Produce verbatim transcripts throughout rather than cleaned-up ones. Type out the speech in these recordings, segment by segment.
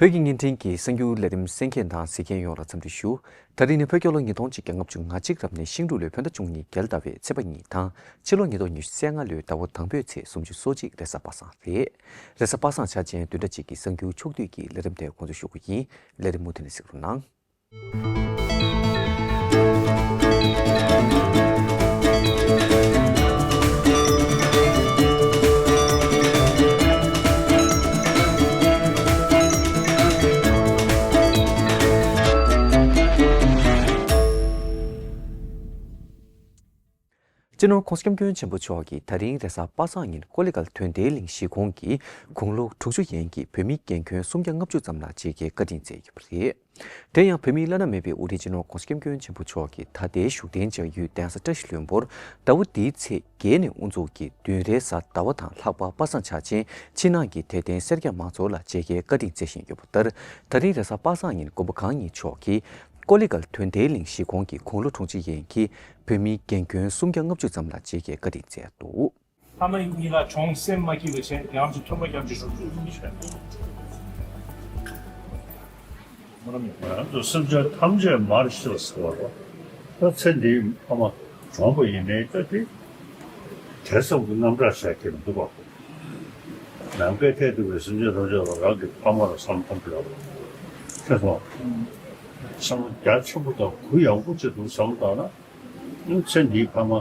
བོད་ཀྱི་བརྙན་འཕྲིན་གྱི་གསར་འགྱུར་ལས་རིམ་གསན་མཁན་དང་གཟིགས་མཁན་ཡོངས་ལ་འཚམས་འདྲི་ཞུ། ད་རིང་ནི་བོད་རྒྱལ་ལོ་ཉིས་སྟོང་གཅིག་བརྒྱ་ལྔ་བཅུ་ང་གཅིག་རབ་གནས་ཤིང་འབྲུག་ལོའི་བོད་ཟླ་བཅུ་གཉིས་རྒྱལ་ཟླ་བའི་ཚེས་པ་གཉིས་དང་ཕྱི་ལོ་ཉིས་སྟོང་ཉི་ཤུ་རྩ་ལྔ་ལོའི་ཟླ་བ་དང་པོའི་ཚེས་སུམ་ཅུ་སོ་གཅིག་རེས་གཟའ་པ་སངས་རེད། རེས་གཟའ་པ་སངས་འཆར་ཅན་བདུན་ཕྲག་གཅིག་གི་གསར་འགྱུར་ཕྱོགས་བསྡུས་ཀྱི་ལས་རིམ་དེ་འགོ་འཛུགས་ཞུ་གི་ཡིན། ལས་རིམ་མུ་མཐུད་ནས་གཟིགས་རོགས་གནང་། སྤྱི་ནོར་༸གོང་ས་༸སྐྱབས་མགོན་ཆེན་པོ་མཆོག་གིས་ད་རིང་རེས་གཟའ་པ་སངས་ཉིན་ཀོ་ལི་གྷལ་དོན་ལྡན་གླིང་གཞིས་ཁོངས་ཀྱི་དགུང་ལོ་དྲུག་ཅུ་ཡན་གྱི་བོད་མི་རྒན་ཁྱོན་སུམ་བརྒྱ་ལྔ་བཅུ་ཙམ་ལ་མཇལ་ཁའི་བཀའ་དྲིན་སྩལ་ཡོད་པ་རེད། དེ་ཡང་བོད་མིའི་བླ་ན་མེད་པའི་དབུ་ཁྲིད་སྤྱི་ནོར་༸གོང་ས་༸སྐྱབས་མགོན་ཆེན་པོ་མཆོག་གིས་ད་ལྟའི་བཞུགས་གདན་འཇགས་ཡུལ་གདན་ས་བཀྲ་ཤིས་ལྷུན་པོར་ཟླ་བ་འདིའི་ཚེས་བརྒྱད་ནས་དབུ་འཛུགས་ཀྱིས་བདུན་རེས་གཟའ་ཟླ་བ་དང་ལྷག་པ་པ་སངས་འཆར་ཅན་ཕྱི་ནང་གི་དད་ལྡན་སེར་སྐྱ་མང་ཚོགས་ལ་མཇལ་ཁའི་བཀའ་དྲིན་སྩལ་བཞིན་ཡོད་པ་ལྟར། ད་རིང་རེས་གཟའ་པ་སངས་ཉིན་མགོན་པོ་གང་ཉིད་མཆོག་གིས་ཀོ་ལི་གྷལ་དོན་ལྡན་གླིང་གཞིས་ཁོངས་ཀྱི་དགུང་ལོ་དྲུག་ཅུ་ཡན་གྱི་བོད་མི་རྒན་ཁྱོན་སུམ་བརྒྱ་ལྔ་བཅུ་ཙམ་ལ་མཇལ་ཁའི་བཀའ་དྲིན་སྩལ་འདུག། ཕ་མ་གཉིས་ལ་གྱོང་སེམས་མ་སྐྱིད་པ་བྱས་ཡང་ཅིག་ཐོན་པ་རྒྱབ་ཅིག་ཞོག་ཅིག་ཡིན་ཤག། ང་ཚོ་སེམས་ཅན་ཐམས་ཅད་མར་ཤི་ལ་ཟེར་བ་རེད། ད་ཚེ་འདིའི་ཕ་མ་གྲོངས་པ་ཡིན་ནའི་ད་དེ་དེ་ཙམ་གྱི་རྣམ་གྲངས་བྱ་ཁྱེར་མི་འདུག་པ། ནམ་མཁའི་མཐས་གཏུགས་པའི་སེམས་ཅན་ཐམས་ཅད་ལ་རང་གི་ཕ་མ་ལ་བསམ་བློ་གཏོང་དགོས། ཤེས་སོང་། བསམ་བློ་རྒྱ་ཆེན་པོ་དང་གུ་ཡངས་པོ་ཅིག་འདུག་བསམ་བློ་བཏང་ན། ཚེ་འདིའི་ཕ་མ་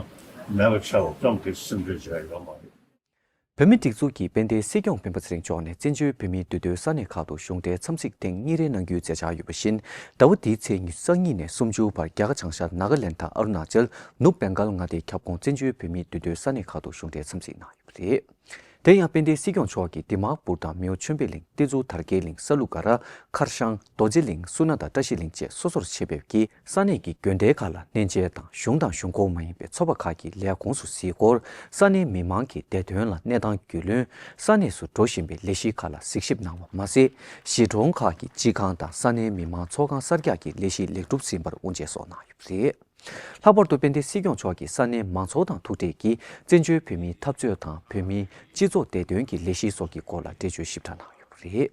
མེད་པ་ཆགས་པ་ཙམ་གྱིས་སེམས་ཁྲལ་བྱས་ཡོད་མ་རེད། བོད་མིའི་སྒྲིག་འཛུགས་ཀྱི་དཔལ་ལྡན་སྲིད་སྐྱོང་སྤེན་པ་ཚེ་རིང་མཆོག་ནས་བཙན་བྱོལ་བོད་མིའི་འདུས་སྡོད་ས་གནས་ཁག་ཏུ་གཞུང་འབྲེལ་འཚམས་གཟིགས་ཐེངས་གཉིས་རེ་གནང་རྒྱུའི་མཛད་འཆར་ཡོད་པ་བཞིན། ཟླ་བ་འདིའི་ཚེས་ཉི་ཤུ་རྩ་གཉིས་ནས་སུམ་ཅུ་བར་རྒྱ་གར་བྱང་ཤར་ནཱ་ག་ལེན་དང་ཨ་རུ་ན་ཅལ། ནུབ་བེང་གལ་མངའ་སྡེའི་ཁྱབ་ཁོངས་བཙན་བྱོལ་བོད་མིའི་འདུས་སྡོད་ས་གནས་ཁག་ཏུ་གཞུང་འབྲེལ་འཚམས་གཟིགས་གནང་ཡོད་པ་རེད། དེ་ཡང་དཔལ་ལྡན་སྲིད་སྐྱོང་མཆོག་གིས་དི་མཱག་པུར་དང་མེའོ་ཆོན་པེ་གླིང་། ཏེ་ཛུ་དར་རྒྱས་གླིང་། ས་ལུ་ག་ར། མཁར་ཤང་། རྡོ་རྗེ་གླིང་། སུ་ན་དང་བཀྲ་ཤིས་གླིང་བཅས་སོ་སོར་ཕྱེ་ཕེབས་ཀྱིས་ས་གནས་ཀྱི་དགོན་སྡེ་ཁག་ལ་གནས་མཇལ་དང་གཞུང་དང་གཞུང་ཁོངས་མ་ཡིན་པའི་ཚོགས་པ་ཁག་གི་ལས་ཁུངས་སུ་གཟིགས་སྐོར། ས་གནས་མི་མང་གི་བདེ་དོན་ལ་གནས་སྟངས་རྒྱུས་ལོན། ས་གནས་སུ་འགྲོ་བཞིན་པའི་ལས་གཞི་ཁག་ལ་གཟིགས་ཞིབ་གནང་བ་མ་ཟད། གཞིས་གྲོང་ཁག་གི་སྤྱི་ཁང་དང་ས་གནས་མི་མང་ཚོགས་ཁང་གསར་རྒྱག་གི་ལས་གཞི་ལེགས་གྲུབ་ཟིན་པར་དབུ་འབྱེད་སོགས་གནང་ཡོད་པ་རེད། ལྷག་པར་དུ་དཔལ་ལྡན་སྲིད་སྐྱོང་མཆོག་གིས་ས་གནས་མང་ཚོགས་དང་ཐུག་འཕྲད་ཀྱིས་བཙན་བྱོལ་བོད་མིའི་འཐབ་རྩོད་དང་བོད་མིའི་སྤྱི་ཚོགས་བདེ་དོན་གྱི་ལས་གཞི་སོགས་ཀྱི་སྐོར་ལ་འགྲེལ་བརྗོད་ཞིབ་ཕྲ་གནང་ཡོད་པ་རེད།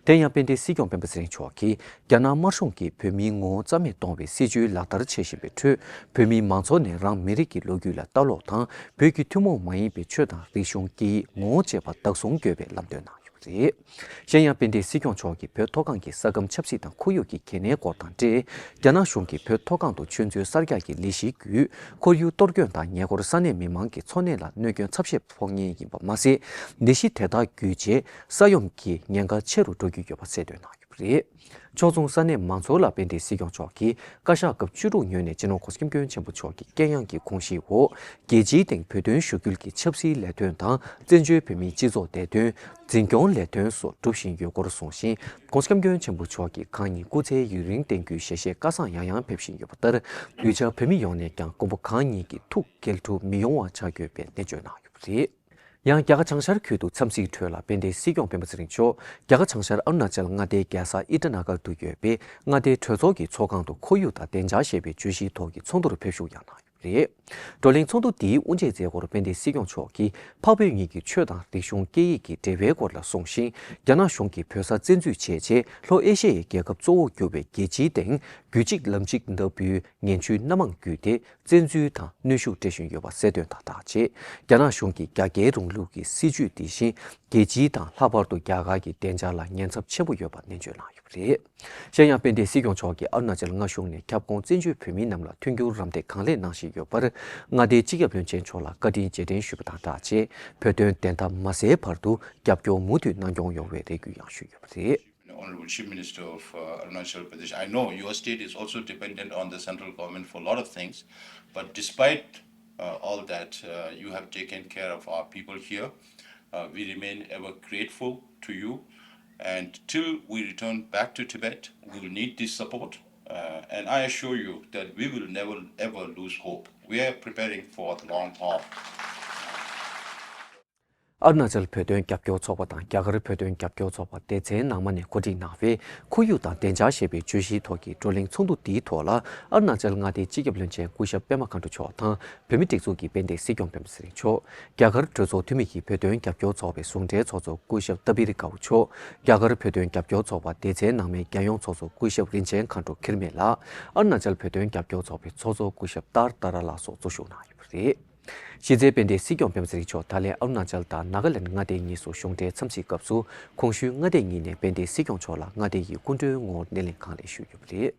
དེ་ཡང་དཔལ་ལྡན་སྲིད་སྐྱོང་སྤེན་པ་ཚེ་རིང་མཆོག་གིས་རྒྱ་ནག་དམར་གཞུང་གིས་བོད་མིའི་ངོ་བོ་རྩ་མེད་གཏོང་བའི་སྲིད་བྱུས་ལག་བསྟར་བྱེད་བཞིན་པའི་ཁྲོད། བོད་མིའི་མང་ཚོགས་ནས་རང་མི་རིགས་ཀྱི་ལོ་རྒྱུས་ལ་ལྟ་ཀློག་དང་། བོད་ཀྱི་ཐུན་མོང་མ་ཡིན་པའི་ཆོས་དང་རིག་གཞུང་། སྐད་ཡིག་ངོ་བོ་བཅས་པ་བདག་བཟུང་དགོས་པའི་ལམ་སྟོན་གནང་ཡོད་པ་རེད། གཞན་ཡང་དཔལ་ལྡན་སྲིད་སྐྱོང་མཆོག་གིས་བོད་མཐོ་སྒང་གི་ས་ཁམས་ཆབ་སྲིད་དང་ཁོར་ཡུག་གི་གལ་གནད་སྐོར་དང་འབྲེལ། རྒྱ་ནག་གཞུང་གིས་བོད་མཐོ་སྒང་དུ་ཆུ་མཛོད་གསར་རྒྱག་གི་ལས་གཞི་བརྒྱུད་ཁོར་ཡུག་གཏོར་སྐྱོན་དང་ཉེ་འཁོར་ས་གནས་མི་མང་གི་འཚོ་གནས་ལ་གནོད་སྐྱོན་ཚབས་ཆེ་ཕོག་ཉེན་ཡིན་པ་མ་ཟད། ལས་གཞི་དེ་དག་བརྒྱུད་རྗེས་ས་ཡོམ་གྱི་ཉེན་ཁ་ཆེ་རུ་འགྲོ་རྒྱུ་ཡོད་པ་གསལ་སྟོན་གནང་ཡོད་པ་རེད། ཕྱོགས་མཚུངས་ས་གནས་མང་ཚོགས་ལ་དཔལ་ལྡན་སྲིད་སྐྱོང་མཆོག་གིས་བཀའ་ཤག་སྐབས་བཅུ་དྲུག་ཉོས་ནས་སྤྱི་ནོར་༸གོང་ས་༸སྐྱབས་མགོན་ཆེན་པོ་མཆོག་གི་དཀྱེལ་ཡངས་ཀྱི་དགོངས་གཞིའི་འོག་རྒྱལ་སྤྱིའི་སྟེང་བོད་དོན་ཞུ་སྐུལ་གྱི་ཆབ་སྲིད་ལས་དོན་དང་བཙན་བྱོལ་བོད་མིའི་སྤྱི་ཚོགས་བདེ་དོན། འཛིན་སྐྱོང་ལས་དོན་སོགས་སྒྲུབ་བཞིན་ཡོད་སྐོར་གསུངས་ཤིང་། ༸གོང་ས་༸སྐྱབས་མགོན་ཆེན་པོ་མཆོག་གིས་གང་ཉིད་སྐུ་ཚེ་ཡུན་རིང་བརྟན་རྒྱུའི་ཞལ་བཞེས་བཀའ་བཟང་ཡང་ཡང་ཕེབས་བཞིན་ཡོད་པ་ལྟར། གདུལ་བྱ་བོད་མི་ཡོངས་ནས་ཀྱང་མགོན་པོ་གང་ཉིད་ཀྱི་ཐུགས་འགལ་འཁྲུལ་མི་ཡོང་བ་བྱ་དགོས་པའི་ནན་བརྗོད་གནང་ཡོད་པ་རེད། ཡང་རྒྱ་གར་བྱང་ཤར་ཁུལ་དུ་འཚམས་གཟིགས་ཁྲོད་ལ་དཔལ་ལྡན་སྲིད་སྐྱོང་སྤེན་པ་ཚེ་རིང་མཆོག་རྒྱ་གར་བྱང་ཤར་ཨ་རུ་ན་ཅལ་མངའ་སྡེའི་རྒྱལ་ས་ཨི་ཏ་ན་གར་དུ་ཡོད་པའི་མངའ་སྡེའི་གྲོས་ཚོགས་ཀྱི་ཚོགས་ཁང་དུ་ཁོར་ཡུག་དང་བདེ་འཇགས་ཞེས་པའི་བརྗོད་གཞིའི་ཐོག་གི་ཚོགས་འདུར་ཕེབས་ཞུགས་ཡང་གནང་ཡོད་པ་རེད། བགྲོ་གླེང་ཚོགས་འདུ་འདིའི་དབུ་འབྱེད་མཛད་སྒོར་དཔལ་ལྡན་སྲིད་སྐྱོང་མཆོག་གིས་འཕགས་བོད་གཉིས་ཀྱི་ཆོས་དང་རིག་གཞུང་སྐད་ཡིག་གི་འབྲེལ་བའི་སྐོར་ལ་གསུངས་ཤིང་། རྒྱ་ནག་གཞུང་གིས་བོད་ས་བཙན་འཛུལ་བྱས་རྗེས་ལྷོ་ཨེ་ཤི་ཡའི་རྒྱལ་ཁབ་གཙོ་བོར་གྱུར་པའི་རྒྱལ་སྤྱིའི་སྟེང་རྒྱུད་གཅིག་ལམ་གཅིག་ལྟ་བུའི་ངན་ཇུས་སྣ་མང་བརྒྱུད་དེ། བཙན་འཛུལ་དང་གནོན་ཤུགས་སྤྲད་བཞིན་ཡོད་པ་གསལ་སྟོན་དང་སྦྲགས་བྱས། རྒྱ་ནག་གཞུང་གིས་རྒྱ་སྐྱེད་རིང་ལུགས་ཀྱི་སྲིད་བྱུས་འདི་བཞིན་རྒྱལ་སྤྱིའི་དང་ལྷག་པར་དུ་རྒྱ་གར་གྱི་བདེ་འཇགས་ལ་ཉེན་ཚབས་ཆེན་པོ་ཡོད་པ་ནན་བརྗོད་གནང་ཡོད་པ་རེད། གཞན་ཡང་དཔལ་ལྡན་སྲིད་སྐྱོང་མཆོག་གིས་ཨ་རུ་ན་ཅལ་མངའ་གཞུང་ནས་ཁྱབ་ཁོངས་བཙན་བྱོལ་བོད་མི་རྣམས་ལ་མཐུན་འགྱུར་རམ་འདེགས་གང་ལེགས་གནང་བཞིན་ཡོད་པར། མངའ་སྡེའི་སྤྱི་ཁྱབ་བློན་ཆེན་མཆོག་ལ་བཀའ་དྲིན་རྗེས་དྲན་ཞུས་པ་དང་སྦྲགས་བྱས། བོད་དོན་བདེན་མཐའ་མ་གསལ་བར་དུ་རྒྱབ་སྐྱོར་མུ་མཐུད་གནང་སྐྱོང་ཡོང་བའི་རེ་སྐུལ་ཡང་ཞུས་ཡོད་པ་རེད། Honorable Chief Minister of uh, Arunachal Pradesh, I know your state is also dependent on the central government for a lot of things, but despite uh, all that, uh, you have taken care of our people here. Uh, we remain ever grateful to you, and till we return back to Tibet, we will need this support. Uh, and I assure you that we will never ever lose hope. We are preparing for the long haul. ཨ་རུ་ན་ཅལ་བོད་དོན་རྒྱབ་སྐྱོར་ཚོགས་པ་དང་རྒྱ་གར་བོད་དོན་རྒྱབ་སྐྱོར་ཚོགས་པ་སྡེ་ཚན་ནང་མ་ནས་གོ་སྒྲིག་གནང་བའི་ཁོར་ཡུག་དང་བདེ་འཇགས་ཞེས་པའི་བརྗོད་གཞིའི་ཐོག་གི་བགྲོ་གླེང་ཚོགས་འདུ་འདིའི་ཐོག་ལ་ཨ་རུ་ན་ཅལ་མངའ་སྡེའི་སྤྱི་ཁྱབ་བློན་ཆེན་སྐུ་ཞབས་པད་མ་མཁའ་འགྲོ་མཆོག་དང་། བོད་མིའི་སྒྲིག་འཛུགས་ཀྱི་དཔལ་ལྡན་སྲིད་སྐྱོང་སྤེན་པ་ཚེ་རིང་མཆོག་རྒྱ་གར་གྲོས་ཚོགས་འཐུས་མི་གི་བོད་དོན་རྒྱབ་སྐྱོར་ཚོགས་པའི་ཟུང་འབྲེལ་ཚོགས་གཙོ་སྐུ་ཞབས་ཏ་བི་རི་ཀའུ་མཆོག་རྒྱ་གར་བོད་དོན་རྒྱབ་སྐྱོར་ཚོགས་པ་སྡེ་ཚན་ནང་མའི་རྒྱལ་ཡོངས་ཚོགས་གཙོ་སྐུ་ཞབས་རིན་ཆེན་མཁའ་འགྲོ་འཁྱུད་མེད་ལགས་ཨ་རུ་ན་ཅལ་བོད་དོན་རྒྱབ་སྐྱོར་ཚོགས་པའི་ཚོགས་གཙོ་སྐུ་ཞབས་ཏར་ཏཱ་ར་ལགས་སོགས་གཙོ་བཞུགས་གནང་ཡོད་པ་རེད། གཞི་རྩའི་དཔལ་ལྡན་སྲིད་སྐྱོང་སྤེན་པ་ཚེ་རིང་མཆོག་ད་ལན་ཨ་རུ་ན་ཅལ་དང་ནཱ་ག་ལེན་མངའ་སྡེ་གཉིས་སུ་གཞུང་འབྲེལ་འཚམས་གཟིགས་སྐབས་སུ་གོང་ཞུས་མངའ་སྡེ་གཉིས་ནས་དཔལ་ལྡན་སྲིད་སྐྱོང་མཆོག་ལ་མངའ་སྡེ་ཡི་སྐུ་མགྲོན་ངོ་སྣེ་ལེན་གང་ལེགས་ཞུས་ཡོད་པ་རེད།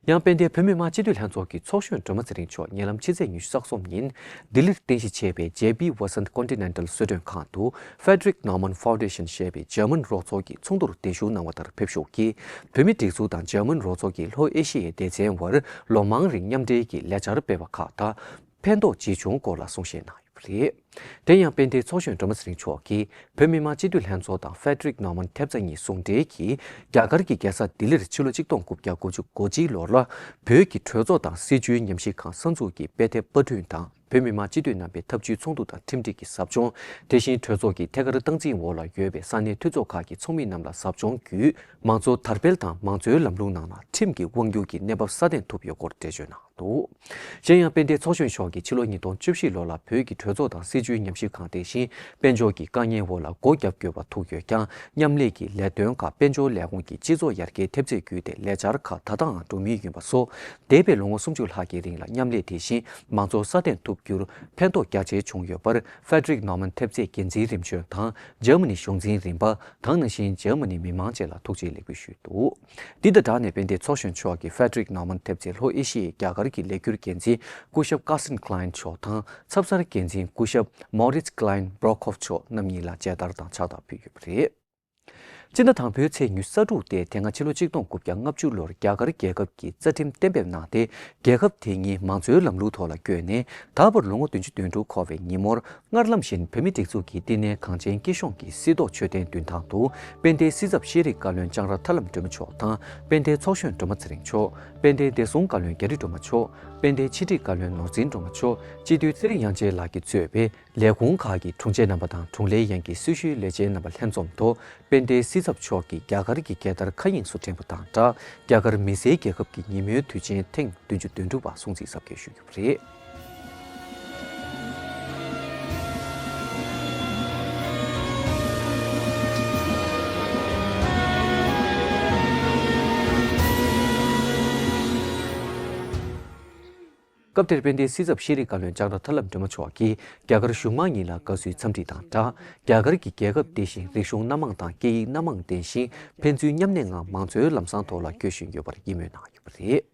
ཡང་དཔལ་ལྡན་བོད་མི་མང་སྤྱི་འཐུས་ལྷན་ཚོགས་ཀྱི་ཚོགས་གཞོན་སྒྲོལ་མ་ཚེ་རིང་མཆོག་ཉེ་ལམ་ཕྱི་ཚེས་ཉི་ཤུ་རྩ་གསུམ་ཉིན་ལྡི་ལིར་རྟེན་གཞི་བྱས་པའི་ཇེ་པི་ཝ་སན་ཀོན་ཊི་ནེན་ཊལ་གསོལ་མགྲོན་ཁང་དུ་Frederick Naumann Foundation ཞེས་པའི་འཇར་མན་རོགས་ཚོགས་ཀྱི་ཚོགས་འདུར་གདན་ཞུ་གནང་བ་ལྟར་ཕེབས་ཞུགས་ཀྱིས་བོད་མིའི་སྒྲིག་འཛུགས་དང་འཇར་མན་རོགས་ཚོགས་ཀྱི་ལྷོ་ཨེ་ཤི་ཡའི་སྡེ་ཚན་བར་ལོ་མང་རིང་མཉམ་འབྲེལ་གྱི་ལས་འཆར་སྤེལ་བ་ཁག་དང་། ཕན་ཐོགས་ཇི་བྱུང་སྐོར་ལ་གསུང་བཤད་གནང་ཡོད་པ་རེད། དེ་ཡང་དཔལ་ལྡན་ཚོགས་གཞོན་སྒྲོལ་མ་ཚེ་རིང་མཆོག་གིས་བོད་མི་མང་སྤྱི་འཐུས་ལྷན་ཚོགས་དང་Frederick Naumann ཐེབས་རྩ་གཉིས་ཟུང་འབྲེལ་གྱིས་རྒྱ་གར་གྱི་རྒྱལ་ས་ལྡི་ལིར་ཕྱི་ལོ་ཆིག་སྟོང་དགུ་བརྒྱ་དགུ་བཅུ་གོ་གཅིག་ལོར་བོད་ཀྱི་གྲོས་ཚོགས་དང་སྲིད་བྱུས་ཉམས་ཞིབ་ཁང་གསར་འཛུགས་ཀྱི་དཔེ་དེབ་པར་སྐྲུན་དང་། བོད་མི་མང་སྤྱི་འཐུས་རྣམ་པའི་ཐབས་ཇུས་ཚོགས་འདུ་དང་ཁྲིམས་སྒྲིག་གི་ཟབ་སྦྱོང་། དེ་བཞིན་གྲོས་ཚོགས་ཀྱི་ཐད་ཀར་སྟངས་འཛིན་འོག་ལ་ཡོད་པའི་ས་གནས་འཐུས་ཚོགས་ཁག་གི་ཚོགས་མི་རྣམས་ལ་ཟབ་སྦྱོང་བརྒྱུད། མང་གཙོ་དར་སྤེལ་དང་མང་གཙོའི་ལམ་ལུགས་ནང་ལ་ཁྲིམས་ཀྱི་དབང་སྒྱུར་གྱི་གནས་བབ་སྲ་བརྟན་ཐུབ་ཡོད་སྐོར་འགྲེལ་བརྗོད་གནང་འདུག། གཞན་ཡང་དཔལ་ལྡན་ཚོགས་གཞོན་མཆོག་གིས་ཕྱི་ལོ་ཉིས་སྟོང་བཅུ་བཞི་ལོ་ལ་བོད་ཀྱི་གྲོས་ཚོགས་དང་སྲིད་བྱུས་ཉམས་ཞིབ་ཁང་དེ་བཞིན་དཔལ་འབྱོར་གྱི་དཀའ་ངལ་འོག་ལ་སྒོ་བརྒྱབ་དགོས་པ་ཐུག་ཡོད་ཀྱང་། མཉམ་ལས་ཀྱི་ལས་དོན་ཁག་དཔལ་འབྱོར་ལས་ཁུངས་ཀྱི་སྤྱི་ཚོགས་ཡར་རྒྱས་ཐེབས་རྩས་བརྒྱུད་དེ་ལས་འཆར་ཁག་ད་ལྟའང་འགྲོ་མུས་ཡིན་པ་སོགས། འདས་པའི་ལོ་ངོ་སུམ་ཅུ་ལྷག་གི་རིང་ལ་མཉམ་ལས་དེ་བཞིན་མང་གཙོ་སྲ་བརྟན་ཐུབ་རྒྱུར་ཕན་ཐོགས་རྒྱ་ཆེ་བྱུང་ཡོད་པར་Frederick Naumann ཐེབས་རྩའི་འགན་འཛིན་རིམ་བྱོན་དང་འཇར་མ་ནི་གཞུང་འཛིན་རིམ་པ་དང་། ནང་བཞིན་འཇར་མ་ནི་མི་མང་བཅས་ལ་ཐུགས་རྗེ་ལེགས་འབུལ་ཞུས་འདུག། འདི་དང་སྦྲགས་ནས་དཔལ་ལྡན་ཚོགས་གཞོན་མཆོག་གིས་Frederick Naumann ཐེབས་རྩའི་ལྷོ་ཨེ་ཤི་ཡའི་རྒྱ་གར་གྱི་ལས་འཁྱུར་འགན་འཛིན་སྐུ་ཞབས་Carsten Klein མཆོག་དང་། ཚབ་གསར་འགན་འཛིན་སྐུ་ཞབས་Moritz Klein Brockhoff མཆོག་རྣམ་གཉིས་ལ་མཇལ་དར་དང་ཕྱག་རྟགས་ཕུལ་ཡོད་པ་རེད། སྤྱི་ཟླ་དང་པོའི་ཚེས་ཉི་ཤུ་རྩ་དྲུག་སྟེ། དེ་སྔ་ཕྱི་ལོ་ཆིག་སྟོང་དགུ་བརྒྱ་ལྔ་བཅུ་ལོར་རྒྱ་གར་རྒྱལ་ཁབ་ཀྱི་རྩ་ཁྲིམས་གཏན་འབེབས་གནང་སྟེ། རྒྱལ་ཁབ་དེ་ཉིད་མང་གཙོའི་ལམ་ལུགས་ཐོག་ལ་བསྐྱོད་ནས། ད་བར་ལོ་ངོ་བདུན་ཅུ་དོན་དྲུག་འཁོར་བའི་ཉིན་མོར། སྔར་ལམ་བཞིན་བོད་མིའི་སྒྲིག་འཛུགས་ཀྱི་བསྟི་གནས་གངས་ཅན་སྐྱིད་གཤོངས་ཀྱི་སྲིད་ཐོག་མཆོད་རྟེན་མདུན་ཐང་དུ། དཔལ་ལྡན་སྲིད་ཚབ་ཤེས་རིག་བཀའ་བློན་ལྕང་ར་ཐར་ལམ་སྒྲོལ་མ་མཆོག་དང་། དཔལ་ལྡན་ཚོགས་གཞོན་སྒྲོལ་མ་ཚེ་རིང་མཆོག། དཔལ་ལྡན་བདེ་སྲུང་བཀའ་བློན་རྒྱ་རི་སྒྲོལ་མ་མཆོག། དཔལ་ལྡན་ཕྱི་སྒྲིག་བཀའ་བློན་ནོར་འཛིན་སྒྲོལ་མ་མཆོག། སྤྱི་འཐུས་ཚེ་རིང་དབྱངས་ཅན་ལགས་ཀྱིས་གཙོས་པའི་ལས་ཁུངས་ཁག་གི་དྲུང་ཆེ་རྣམ་པ་དང་། དྲུང་ལས་ཡན་གྱི་སྲི་ཞུའི་ལས་བྱེད་རྣམ་པ་ལྷན་འཛོམས་ཐོག། དཔལ་ལྡན་སྲིད་ཚབ་མཆོག་གིས་རྒྱ་གར་གྱི་རྒྱལ་དར་མཁའ་དབྱིངས་སུ་བསྒྲེངས་པ་དང་སྦྲགས། རྒྱ་གར་མི་སེར་རྒྱལ་ཁབ་ཀྱི་ཉིན་མོའི་དུས་ཆེན་ཐེངས་བདུན་ཅུ་དོན་དྲུག་པ་སྲུང་བརྩི་གཟབ་རྒྱས་ཞུས་ཡོད་པ་རེད། སྐབས་དེར་དཔལ་ལྡན་སྲིད་ཚབ་ཤེས་རིག་བཀའ་བློན་ལྕང་ར་ཐར་ལམ་སྒྲོལ་མ་མཆོག་གིས་རྒྱ་གར་གཞུང་མང་གཉིས་ལ་དགའ་བསུའི་འཚམས་འདྲི་དང་སྦྲགས། རྒྱ་གར་གྱི་རྒྱལ་ཁབ་དེ་བཞིན་རིག་གཞུང་སྣ་མང་དང་སྐད་ཡིག་སྣ་མང་ལྡན་ཞིང་། ཕན་ཚུན་མཉམ་གནས་ངང་མང་གཙོའི་ལམ་བཟང་ཐོག་ལ་བསྐྱོད་བཞིན་ཡོད་པར་ཡིད་སྨོན་གནང་ཡོད་པ་རེད།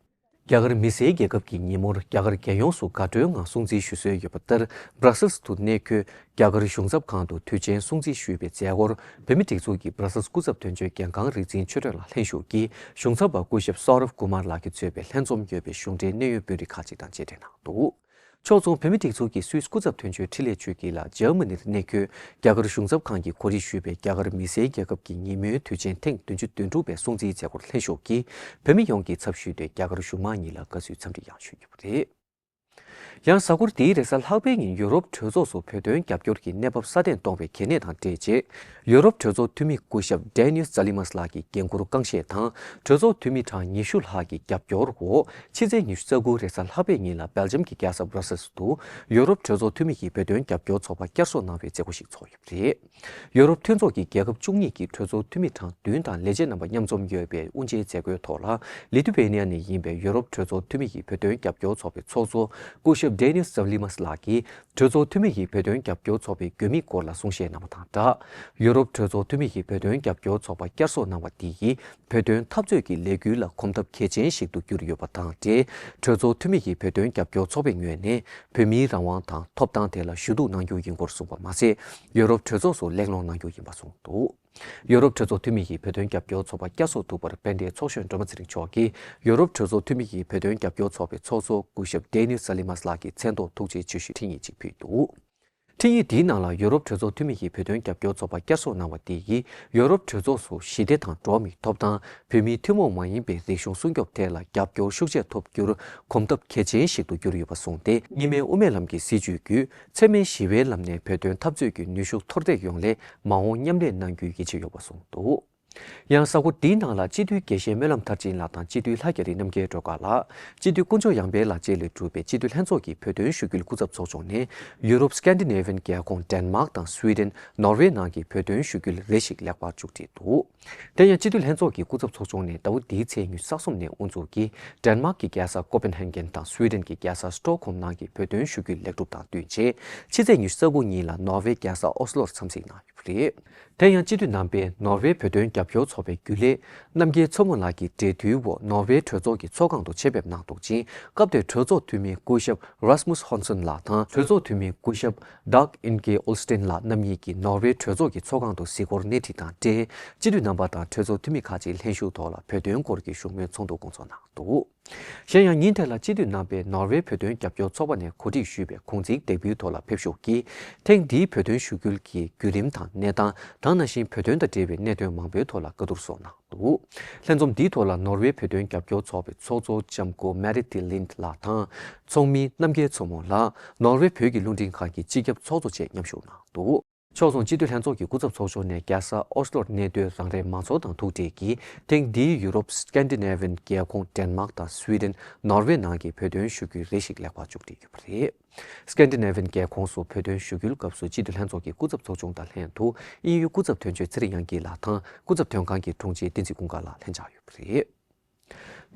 རྒྱ་གར་མི་སེར་རྒྱལ་ཁབ་ཀྱི་ཉིན་མོར་རྒྱ་གར་རྒྱལ་ཡོངས་སུ་དགའ་སྤྲོའི་ངང་སྲུང་བརྩི་ཞུ་སྲོལ་ཡོད་པ་ལྟར། སྦྲ་སེལ་སི་དུ་གནས་འཁོད་རྒྱ་གར་གཞུང་ཚབ་ཁང་དུ་དུས་ཆེན་སྲུང་བརྩི་ཞུས་པའི་མཛད་སྒོར། བོད་མིའི་སྒྲིག་འཛུགས་ཀྱི་སྦྲ་སེལ་སི་སྐུ་ཚབ་དོན་གཅོད་རྒན་རྒོན་རིག་འཛིན་ཆོས་སྒྲོན་ལགས་ལྷན་ཞུགས་ཀྱིས། གཞུང་ཚབ་པ་སྐུ་ཞབས་Saurav Kumar ལགས་ཀྱིས་གཙོས་པའི་ལྷན་འཛོམས་ཡོད་པའི་གཞུང་འབྲེལ་གནད་ཡོད་དཔོན་རིགས་ཁག་ཅིག་དང་མཇལ་འཕྲད་གནང་འདུག། ཕྱོགས་མཚུངས། བོད་མིའི་སྒྲིག་འཛུགས་ཀྱི་སུད་སི་སྐུ་ཚབ་དོན་གཅོད་འཕྲིན་ལས་ཆོས་སྐྱིད་ལགས་འཇར་མ་ནིར་གནས་འཁོད་རྒྱ་གར་གཞུང་ཚབ་ཁང་གིས་གོ་སྒྲིག་ཞུས་པའི་རྒྱ་གར་མི་སེར་རྒྱལ་ཁབ་ཀྱི་ཉིན་མོའི་དུས་ཆེན་ཐེངས་བདུན་ཅུ་དོན་དྲུག་པའི་སྲུང་བརྩིའི་མཛད་སྒོར་ལྷན་ཞུགས་ཀྱིས། བོད་མི་ཡོངས་ཀྱི་ཚབ་ཞུས་ཏེ་རྒྱ་གར་གཞུང་མང་གཉིས་ལ་དགའ་བསུའི་འཚམས་འདྲི་ཡང་ཞུས་ཡོད་པ་རེད། ཡང་གཟའ་འཁོར་འདིའི་རེས་གཟའ་ལྷག་པའི་ཉིན་ཡུ་རོབ་གྲོས་ཚོགས་སུ་བོད་དོན་རྒྱབ་སྐྱོར་གྱི་གནས་བབ་སྲ་བརྟན་གཏོང་བའི་གལ་གནད་དང་འབྲེལ་རྗེས། ཡུ་རོབ་གྲོས་ཚོགས་འཐུས་མི་སྐུ་ཞབས་Danius Zalimas ལགས་ཀྱིས་འགན་འཁུར་རྐང་བཞེས་དང་། གྲོས་ཚོགས་འཐུས་མི་གྲངས་ཉི་ཤུ་ལྷག་གི་རྒྱབ་སྐྱོར་འོག། ཕྱི་ཚེས་ཉི་ཤུ་རྩ་དགུ་རེས་གཟའ་ལྷག་པའི་ཉིན་ལ་སྦེལ་ཇམ་གྱི་རྒྱལ་ས་Brussels དུ་ཡུ་རོབ་གྲོས་ཚོགས་འཐུས་མི་ཡི་བོད་དོན་རྒྱབ་སྐྱོར་ཚོགས་པ་བསྐྱར་གསོ་གནང་བའི་མཛད་སྒོ་ཞིག་ཚོགས་ཡོད་པ་རེད། ཡུ་རོབ་མཐུན་ཚོགས་ཀྱི་རྒྱལ་ཁབ་བཅུ་གཉིས་ཀྱི་གྲོས་ཚོགས་འཐུས་མི་གྲངས་བདུན་དང་ལས་བྱེད་རྣམ་པ་མཉམ་འཛོམས་ཡོད་པའི་དབུ་འབྱེད་མཛད་སྒོའི་ཐོག་ལ། ལི་ཐུ་ཝེ་ནི་ཡ་ནས་ཡིན་པའི་ཡུ་རོབ་གྲོས་ཚོགས་འཐུས་མི་ཡི་བོད་དོན་རྒྱབ་སྐྱོར་ཚོགས་པའི་ཚོགས་གཙོ་སྐུ་ཞབས་Danius Zalimas ལགས་ཀྱིས། གྲོས་ཚོགས་འཐུས་མི་ཡི་བོད་དོན་རྒྱབ་སྐྱོར་ཚོགས་པའི་དགོས་དམིགས་སྐོར་ལ་གསུང་བཤད་གནང་བ་དང་སྦྲགས། ཡུ་རོབ་གྲོས་ཚོགས་འཐུས་མི་ཡི་བོད་དོན་རྒྱབ་སྐྱོར་ཚོགས་པ་བསྐྱར་གསོ་གནང་བ་འདི་ཡིས། བོད་དོན་འཐབ་རྩོད་ཀྱི་ལས་འགུལ་ལ་གོམ་སྟབས་གལ་ཆེན་ཞིག་ཏུ་གྱུར་ཡོད་པ་དང་འབྲེལ། གྲོས་ཚོགས་འཐུས་མི་ཡི་བོད་དོན་རྒྱབ་སྐྱོར་ཚོགས་པའི་ངོས་ནས། བོད་མིའི་རང་དབང་དང་ཐོབ་ཐང་དེ་ལ་ཞུ་གཏུག་གནང་རྒྱུ་ཡིན་སྐོར་གསུངས་པ་མ་ཟད། ཡུ་རོབ་གྲོས་ཚོགས་སུ་གླེང་སློང་གནང་རྒྱུ་ཡིན་པ་གསུངས་འདུག། ཡུ་རོབ་གྲོས་ཚོགས་འཐུས་མི་ཡི་བོད་དོན་རྒྱབ་སྐྱོར་ཚོགས་པ་བསྐྱར་གསོ་ཐུབ་པར་དཔལ་ལྡན་ཚོགས་གཞོན་སྒྲོལ་མ་ཚེ་རིང་མཆོག་གིས། ཡུ་རོབ་གྲོས་ཚོགས་འཐུས་མི་ཡི་བོད་དོན་རྒྱབ་སྐྱོར་ཚོགས་པའི་ཚོགས་གཙོ་སྐུ་ཞབས་Danius Zalimas ལགས་ཀྱི་མཚན་ཐོག་ཐུགས་རྗེ་ཆེ་ཞུའི་འཕྲིན་ཡིག་ཅིག་ཕུལ་འདུག། འཕྲིན་ཡིག་འདིའི་ནང་ལ་ཡོ་རོབ་གྲོས་ཚོགས་འཐུས་མི་ཡི་བོད་དོན་རྒྱབ་སྐྱོར་ཚོགས་པ་བསྐྱར་གསོ་གནང་བ་དེ་ཡིས་ཡོ་རོབ་གྲོས་ཚོགས་སུ་ཞི་བདེ་དང་འགྲོ་བ་མིའི་ཐོབ་ཐང་། བོད་མིའི་ཐུན་མོང་མ་ཡིན་པའི་རིག་གཞུང་སྲུང་སྐྱོབ་ཐད་ལ་རྒྱབ་སྐྱོར་ཤུགས་ཆེ་ཐོབ་རྒྱུར་གོམ་སྟབས་གལ་ཆེན་ཞིག་ཏུ་གྱུར་ཡོད་པ་གསུངས་ཏེ། གཉིས་སྨན་དབུ་མའི་ལམ་གྱི་སྲིད་བྱུས་བརྒྱུད་འཚེ་མེད་ཞི་བའི་ལམ་ནས་བོད་དོན་འཐབ་རྩོད་ཀྱི་ནུས་ཤུགས་མཐོར་འདེགས་ཡོང་སླད་མ་འོངས་མཉམ་ལས་གནང་རྒྱུའི་ཡིད་ཆེས་ཡོད་པ་གསུངས་འདུག། ཡང་གཟའ་འཁོར་འདིའི་ནང་ལ་སྤྱི་འཐུས་དགེ་བཤེས་སྨོན་ལམ་མཐར་ཕྱིན་ལགས་དང་སྤྱི་འཐུས་ལྷ་རྒྱ་རི་རྣམ་རྒྱལ་སྒྲོལ་དཀར་ལགས། སྤྱི་འཐུས་དཀོན་མཆོག་ཡང་དཔལ་ལགས་བཅས་ལས་གྲུབ་པའི་སྤྱི་འཐུས་ལྷན་ཚོགས་ཀྱི་བོད་དོན་ཞུ་སྐུལ་སྐུ་ཚབ་ཚོགས་ཆུང་ནས་ཡུ་རོབ་Scandinavian་རྒྱལ་ཁོངས་ཌེན་མཱག་དང་སུའེ་ཌེན། ནོར་ཝེ་ནང་གི་བོད་དོན་ཞུ་སྐུལ་རེ་ཞིག་ལེགས་པར་མཇུག་སྒྲིལ་འདུག། དེ་ཡང་སྤྱི་འཐུས་ལྷན་ཚོགས་ཀྱི་སྐུ་ཚབ་ཚོགས་ཆུང་ནས་ཟླ་བ་འདིའི་ཚེས་ཉི་ཤུ་རྩ་གསུམ་ནས་དབུ་འཛུགས་ཀྱིས་ཌེན་མཱག་གི་རྒྱལ་ས་ཀོ་པན་ཧེ་གྷན་དང་སུའེ་ཌེན་གྱི་རྒྱལ་ས་སི་ཊོག་ཧོམ་ནང་གི་བོད་དོན་ཞུ་སྐུལ་ལེགས་གྲུབ་དང་བསྟུན་ཆེད་ཕྱི་ཚེས་ཉི་ཤུ་རྩ་དགུ་ཉིན་ལ་ནོར་ཝེ་རྒྱལ་ས་ཨོ་སི་ལོར་འཚམས་གཟིགས་གནང་ཡོད་པ་རེད། དེ་ཡང་སྤྱི་འཐུས་རྣམ་པས་ནོར་ཝེ་བོད་དོན་རྒྱབ་སྐྱོར་ཚོགས་པའི་རྒྱུན་ལས་རྣམ་རྒྱལ་མཚོ་མོ་ལགས་ཀྱི་འབྲེལ་མཐུད་འོག་ནོར་ཝེ་གྲོས་ཚོགས་ཀྱི་ཚོགས་ཁང་དུ་ཆེད་ཕེབས་གནང་འདུག་ཅིང་། སྐབས་དེར་གྲོས་ཚོགས་འཐུས་མི་སྐུ་ཞབས་Rasmus Hansson་ལགས་དང་གྲོས་ཚོགས་འཐུས་མི་སྐུ་ཞབས་Dag Inge Olstein་ལགས་རྣམ་གཉིས་ཀྱིས་ནོར་ཝེ་གྲོས་ཚོགས་ཀྱི་ཚོགས་ཁང་དུ་གཟིགས་སྐོར་སྣེ་ཁྲིད་དང་འབྲེལ། སྤྱི་འཐུས་རྣམ་པ་དང་གྲོས་ཚོགས་འཐུས་མི་ཁག་ཅིག་ལྷན་ཞུགས་ཐོག་ལ་བོད་དོན་སྐོར་གྱི་བཞུགས་མོལ་ཚོགས་འདུ་སྐོང་ཚོགས་གནང་འདུག། གཞན་ཡང་ཉིན་དེ་ལ་སྤྱི་འཐུས་རྣམ་པས་ནོར་ཝེ་བོད་དོན་རྒྱབ་སྐྱོར་ཚོགས་པ་ནས་གོ་སྒྲིག་ཞུས་པའི་གུང་ཚིགས་འདེགས་འབུལ་ཐོག་ལ་ཕེབས་ཞུགས་ཀྱིས་ཐེངས་འདིའི་བོད་དོན་ཞུ་སྐུལ་གྱི་བརྒྱུད་རིམ་དང་གནས་སྟངས། ད་ནང་བཞིན་བོད་དོན་དང་འབྲེལ་བའི་གནད་དོན་མང་པོའི་ཐོག་ལ་བཀའ་བསྡུར་སོགས་གནང་འདུག། ལྷན་འཛོམས་འདིའི་ཐོག་ལ་ནོར་ཝེ་བོད་དོན་རྒྱབ་སྐྱོར་ཚོགས་པའི་ཚོགས་གཙོ་ལྕམ་སྐུ་Mette Lindh་ལགས་དང་ཚོགས་མི་རྣམ་རྒྱལ་མཚོ་མོ་ལགས། ནོར་ཝེ་བོད་ཀྱི་རླུང་འཕྲིན་ཁང་གི་སྤྱི་ཁྱབ་ཚོགས་གཙོ་བཅས་མཉམ་ཞུགས་གནང་འདུག། ཕྱོགས་མཚུངས་སྤྱི་འཐུས་ལྷན་ཚོགས་ཀྱི་སྐུ་ཚབ་ཚོགས་ཆུང་ནས་རྒྱལ་ས་ཨོ་སི་ལོར་གནས་སྡོད་རང་རེའི་མང་ཚོགས་དང་ཐུག་འཕྲད་ཀྱིས་ཐེངས་འདིའི་ཡུ་རོབ་Scandinavian་རྒྱལ་ཁོངས་ཌེན་མཱག་དང་སུའེ་ཌེན། ནོར་ཝེ་ནང་གི་བོད་དོན་ཞུ་སྐུལ་རེ་ཞིག་ལེགས་པར་མཇུག་སྒྲིལ་ཡོད་པ་རེད། Scandinavian་རྒྱལ་ཁོངས་སུ་བོད་དོན་ཞུ་སྐུལ་སྐབས་སུ་སྤྱི་འཐུས་ལྷན་ཚོགས་ཀྱི་སྐུ་ཚབ་ཚོགས་ཆུང་དང་ལྷན་དུ་དབྱིན་ཡུལ་སྐུ་ཚབ་དོན་གཅོད་ཚེ་རིང་དབྱངས་སྐྱིད་ལགས་དང་སྐུ་ཚབ་དོན་ཁང་གི་དྲུང་ཆེ་བསྟན་འཛིན་ཀུན་དགའ་ལགས་ལྷན་བཅར་ཡོད་པ་རེད།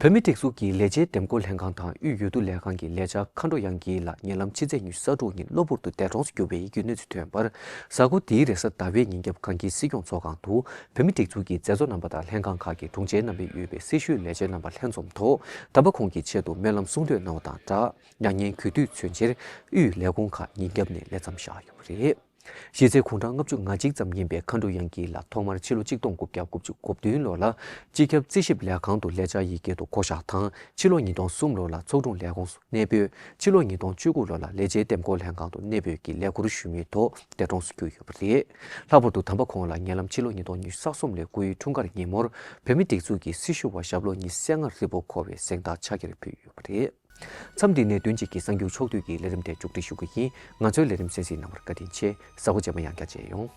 བོད་མིའི་སྒྲིག་འཛུགས་ཀྱི་ལས་བྱེད་འདེམས་བསྐོ་ལྷན་ཁང་དང་དབུས་འོས་བསྡུ་ལས་ཁང་གི་ལས་བྱ་མཁའ་འགྲོ་དབྱངས་སྐྱིད་ལགས་ཉེ་ལམ་ཕྱི་ཚེས་ཉི་ཤུ་རྩ་དྲུག་ཉིན་གློ་བུར་དུ་འདས་གྲོངས་སུ་གྱུར་བའི་ཡི་གེའི་གནས་ཚུལ་ཐོན་པར། གཟའ་འཁོར་འདིའི་རེས་གཟའ་ཟླ་བའི་ཉིན་རྒྱབ་གངས་སྐྱིད་སྲིད་སྐྱོང་ཚོགས་ཁང་དུ་བོད་མིའི་སྒྲིག་འཛུགས་ཀྱི་མཛད་གཙོ་རྣམ་པ་དང་ལྷན་ཁང་ཁག་གི་དྲུང་ཆེ་རྣམ་པས་དབུས་པའི་སྲི་ཞུའི་ལས་བྱེད་རྣམ་པ་ལྷན་འཛོམས་ཐོག་དམ་པ་ཁོང་གི་ཆེད་དུ་སྨོན་ལམ་གསུང་བསྟོད་གནང་བ་དང་སྦྲགས། མྱ་ངན་གུས་འདུད་མཚོན་ཕྱིར་དབུས་ལས་ཁུངས་ཁག་ཉིན་རྒྱབ་ནས་ལས་མཚམས་བཞག་ཡོད་པ་རེད། གཞི་རྩའི་དགུང་གྲངས་ལྔ་བཅུ་ང་གཅིག་ཙམ་ཡིན་པའི་མཁའ་འགྲོ་དབྱངས་སྐྱིད་ལགས་ཐོག་མར་ཕྱི་ལོ་ཆིག་སྟོང་དགུ་བརྒྱ་དགུ་བཅུ་གོ་བདུན་ལོ་ལ་སྤྱི་ཁྱབ་རྩིས་ཞིབ་ལས་ཁང་དུ་ལས་བྱ་ཡི་སྐད་དུ་བསྐོ་གཞག་དང་། ཕྱི་ལོ་ཉིས་སྟོང་གསུམ་ལོ་ལ་ཚོགས་དྲུང་ལས་ཁུངས་སུ་གནས་སྤོས། ཕྱི་ལོ་ཉིས་སྟོང་བཅུ་དགུ་ལོ་ལ་ལས་བྱེད་འདེམས་བསྐོ་ལྷན་ཁང་དུ་གནས་སྤོས་ཀྱི་ལས་འཁུར་ཞུ་མུས་ཐོག་འདས་གྲོངས་སུ་གྱུར་ཡོད་པ་རེད། ལྷག་པར་དུ་དམ་པ་ཁོང་ལ་ཉེ་ལམ་ཕྱི་ལོ་ཉིས་སྟོང་ཉི་ཤུ་རྩ་གསུམ་ལོའི་སྐུའི་འཁྲུངས་སྐར་ཉིན་མོར་བོད་མིའི་སྒྲིག་འཛུགས་ཀྱི་སྲི་ཞུ་བ་ཞབས་ལོ་ཉི་ཤུ་རྩ་ལྔ་རིལ་པོ་འཁོར་བའི་གཟེངས་རྟགས་ཕྱག་འཁྱེར་ཕུལ་ཡོད་པ་རེད། མཚམས་འདི་ནས་བདུན་གཅིག་གི་གསར་འགྱུར་ཕྱོགས་བསྡུས་ཀྱི་ལས་རིམ་དེ་མཇུག་སྒྲིལ་ཞུ་གི་ཡིན། ང་ཚོའི་ལས་རིམ་གསན་གཟིགས་གནང་བར་བཀའ་དྲིན་ཆེ། གཟའ་འཁོར་རྗེས་མ་ཡང་བསྐྱར་མཇལ་ཡོང་།